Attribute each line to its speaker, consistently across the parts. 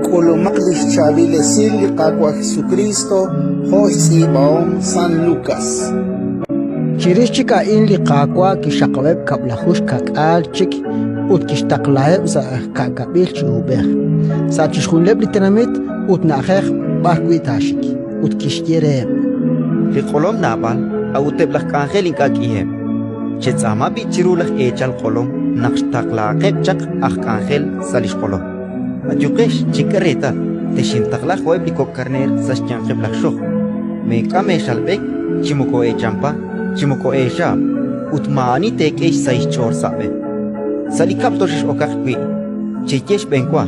Speaker 1: K'ulumaq li xchaab'il esil li Qaawa' Jesukriist jo' xtz'iib'ahom San Lukas.
Speaker 2: Chirix chik a'in li Qaawa' kixxaqab'eb' kab'laju xka'k'aal chik ut kixtaqlaheb' sa' ka'kab'il chi uub'ej, sa' chixjunileb' li tenamit ut na'ajej b'arwi' taaxik, ut kixye reheb':
Speaker 3: Li q'olom naab'al, a'ut eb' laj k'anjel ink'a' k'iheb'. Chetz'aama b'i' chiru laj eechal q'olom naq xtaqlahaqeb' chaq aj k'anjel sa' li xq'olom. Ayuqex, chek'e reetal, texintaqla jo'eb' li kok' karneer sa' xyanqeb' laj xojb'. Meek'am eexalb'ek, chi moko eechampa, chi moko eexaab', ut maa'ani teek'e xsahil xch'ool sa' b'e. Sa' li kab'l toxex'okaq wi', cheye xb'enwa: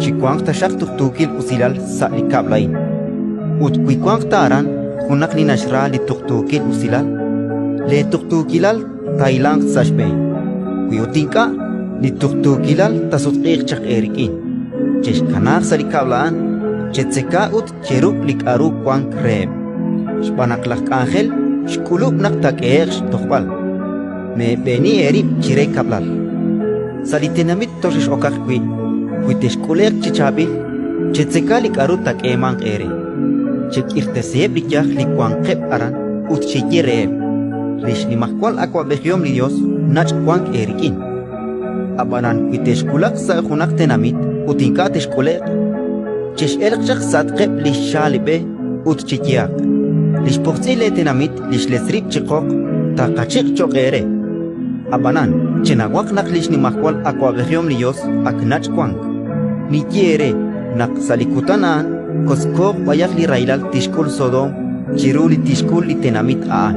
Speaker 3: «Chiwanq taxaq tuqtuukil usilal sa' li kab'l a'in». Ut wi wanq ta aran junaq li naxra li tuqtuukil usilal, leetuqtuukilal taahilanq sa' xb'een. Wi ut ink'a', li tuqtuukilal taasutq'iiq chaq eerik'in. Chexkanaaq sa' li kab'l a'an, chetzeka ut cheruk' li k'aru wank reheb', xb'aan naq laj k'anjel xk'ulub' naq taak'ehe'q xtojb'al. Meeb'eeni eerib' chire kab'lal. Sa' li tenamit toxex'okaq wi', wi texk'ule'q chi chaab'il, chetzeka li k'aru taak'eemanq eere. Chek'irtasiheb' li yaj li wanqeb' aran ut cheye reheb': «Li xnimajwal awab'ejihom li Yos nach' wank eerik'in». Ab'anan wi texwulaq sa' junaq tenamit ut ink'a' texk'ule'q, chex'elq chaq sa'atqeb' li xxaalib'e ut cheyehaq: «Li xpojtz'il leetenamit li xletz rib' chi qoq taaqachiq' cho'q eere». Ab'anan chenawaq naq li xnimajwal awab'ejihom li Yos ak nach' wank. Ninye eere naq sa' li kutan a'an kotzkooq b'ayaq li rahilal tixk'ul Sodoom chiru li tixk'ul li tenamit a'an.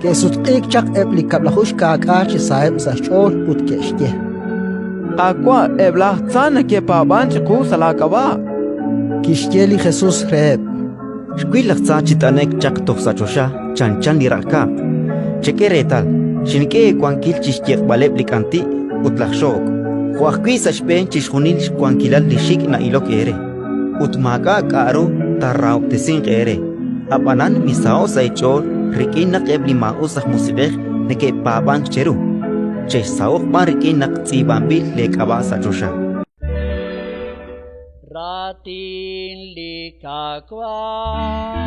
Speaker 2: Ke'sutq'iik chaq eb' li kab'laju xkaak'aal chi saheb' sa' xch'ool ut ke'xye:
Speaker 4: Qaawa', eb' laj tza neke'paab'ank chiqu sa' laak'ab'a'.
Speaker 2: Kixye li Jesus reheb':
Speaker 3: Xwil laj tza chi t'ane'k chaq toj sa' choxa chanchan li raq'kaaq. Chek'e reetal, xink'e eewankil chi xyeq'b'aleb' li k'anti' ut laj xook', jo' ajwi' sa' xb'een chixjunil xwankilal li xik' na'ilok eere, ut maak'a' k'aru taarahob'tesinq eere. Ab'anan misaho'k sa' eech'ool rik'in naq eb' li maa'us aj musiq'ej neke'paab'ank cheru, chexsaho'q b'an rik'in naq tz'iib'anb'il leek'ab'a' sa' choxa.
Speaker 5: Raatin li Qaawa'.